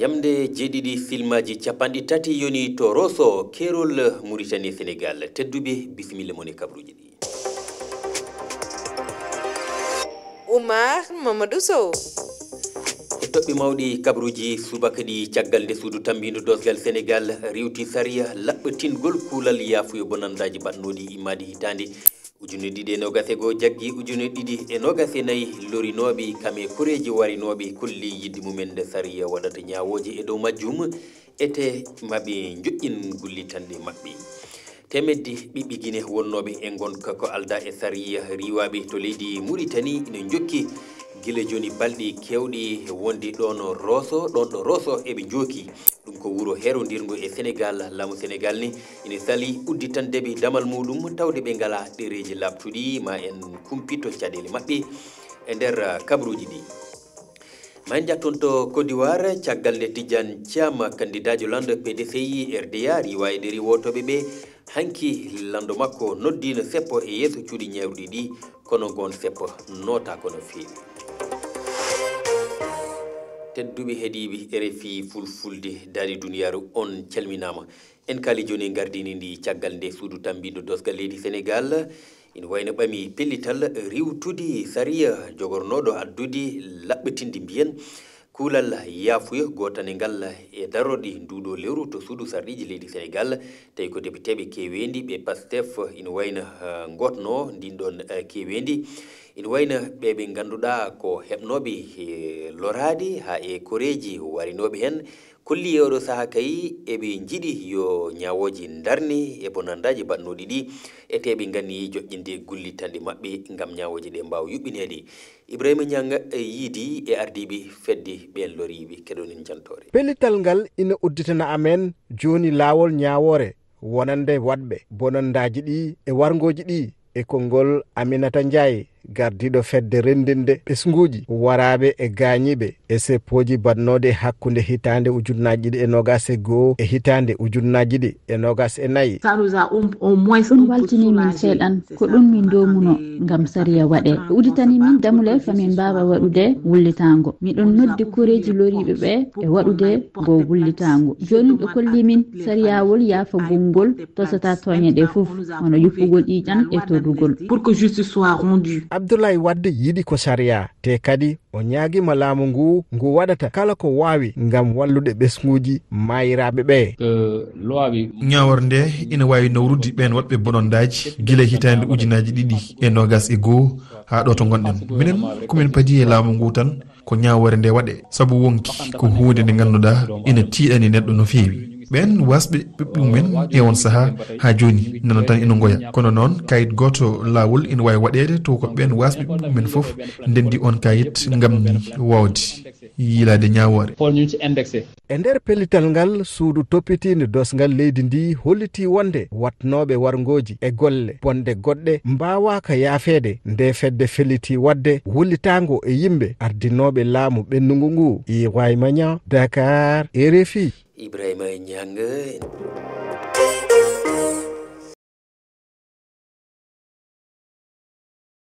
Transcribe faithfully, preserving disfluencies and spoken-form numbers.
Tamde jeeɗiɗi filmaaji capanɗe tati yoni to Roso, keerol Muritani e Senegaal. Tedduɓe, bisimilla mon e kabruuji ɗi. Oumar Mamadou Sow. E toɓɓe mawɗi kabruuji subaka ɗi, caggal nde suudu tambiindu doosgal Senegaal riiwti sariya laɓɓitingol kuulal yaafuya bonandaaji baɗnooɗi immaade hitaande ujunere ɗiɗi e noogas e goo jaggi ujunere ɗiɗi e noogas e nayi, lorinooɓe kam e koreeji warinooɓe kolli yiɗde mumen nde sariya waɗata ñaawooje e dow majjum, ete maɓe njoƴƴin gullitanɗe maɓɓe. Teemedde ɓiɓɓe Gine wonnooɓe e ngonka ko aldaa e sariya riiwaaɓe to leydi Muritani ina njokki gila jooni balɗe keewɗe wonde ɗoon Roso, ɗoon ɗo Roso eɓe njooki. Ɗum ko wuro heerondirngo e Senegaal. Laamu Senegaal ni ina salii udditandeɓe damal muɗum tawde ɓe ngalaa ɗereeji laaɓtuɗi. Ma en kumpito caɗeele maɓɓe e nder kabruuji ɗi. Ma en njatton to Côte d'Ivoire, caggal nde Tidiane Thiam, kandidaajo lanndo P D C I R D A, riiwa e ɗeri wootooɓe ɓe, hanki lanndo makko noddiino seppo e yeeso cuuɗi ñaawirɗi ɗi, kono ngoon seppo nootaako no feewi. Tedduɓe heɗiiɓe R F I Fulfulde, daɗi duniyaaru on calminaama. En kaali jooni e ngardini ndi caggal nde suudu tambiindo doosgal leydi Senegaal ina wayno ɓami pellital riiwtude sariya jogornooɗo addude laɓɓitinde mbiyen kuulal yaafuya gootanengal e darorɗe nduuɗo lewru to suudu sarɗiiji leydi Senegaal. Tawi ko depiteeɓe keeweendi ɓe Pastef ina wayno, eh, ngootnoo ndin ɗoon, eh, keeweendi. Ina wayno ɓe ɓe ngannduɗaa ko heɓnooɓe, eh, loraade haa e koreeji warinooɓe heen. Kolli e oɗo sahaa kay eɓe njiɗi yo ñaawooji ndarne e bonandaaji baɗnooɗi ɗi, ete ɓe nganni joƴƴinde gullitanɗe maɓɓe ngam ñaawooje ɗe mbaawa yuɓɓineede. Ibrahima Ñaŋ, eh, yiidi e ardiiɓe fedde ɓeen loriiɓe, keɗoɗen jantoore. Pellital ngal ina udditana amen jooni laawol ñaawoore wonande waɗɓe bonandaaji ɗi e warngooji ɗi e konngol Aminata Njaay, gardiiɗo fedde renndinde ɓesnguuji waraaɓe e gaañiiɓe e seppooji baɗnooɗi hakkunde hitaande ujunnaaji ɗiɗi e noogaas e goo e hitaande ujunnaaji ɗiɗi e noogaas e nayi. Ça nous a au, au moins un peu soulagé. Ɗum waltini min seeɗan, ko ɗum min ndomuno ngam sariya waɗe. Udditani min damule fa min mbaawa waɗude wullitaango. Miɗon noddi koreeji loriiɓe ɓe e waɗude ngo wullitaango. Jooni ɓe kolli min sariyawol yaafagol ngol tosata tooñe ɗe fof, hono yuppugol ƴiiƴan e torrugol. Pour que justice soit rendue. Abdoulaye Wade yiɗi ko sariya, te kadi o ñaagiima laamu ngu, ngu waɗata kala ko waawi ngam wallude ɓesnguuji maayiraaɓe ɓe. Ñaawore nde ina waawi nawrude ɓeen waɗɓe bonondaaji gila hitaande ujunaaji ɗiɗi e noogaas e goo haa ɗo to ngonɗen. Minen ko min padi e laamu ngu tan, ko ñaawore nde waɗe, sabu wonki ko huunde nde ngannduɗaa ina tiiɗani neɗɗo no feewi. Ɓeen waasɓe ɓiɓɓe mumen e on sahaa haa jooni nana tan ina ngoya. Kono noon, kayit gooto laawol ina waawi waɗeede, taw ko ɓeen waasɓe ɓiɓɓe mumen fof ndenndi on kayit ngam ni waawde yiilaade ñaawoore. Xool ñu ci indexé. E nder pellital ngal, suudu toppitiinde dosngal leydi ndi hollitii wonde watnooɓe warngooji e golle bonɗe goɗɗe mbaawaaka yaafeede, nde fedde fellitii waɗde wullitaango e yimɓe ardinooɓe laamu ɓennungu ngu. Ibrahima Niang, Dakar, R F I. Ibrahima Niang.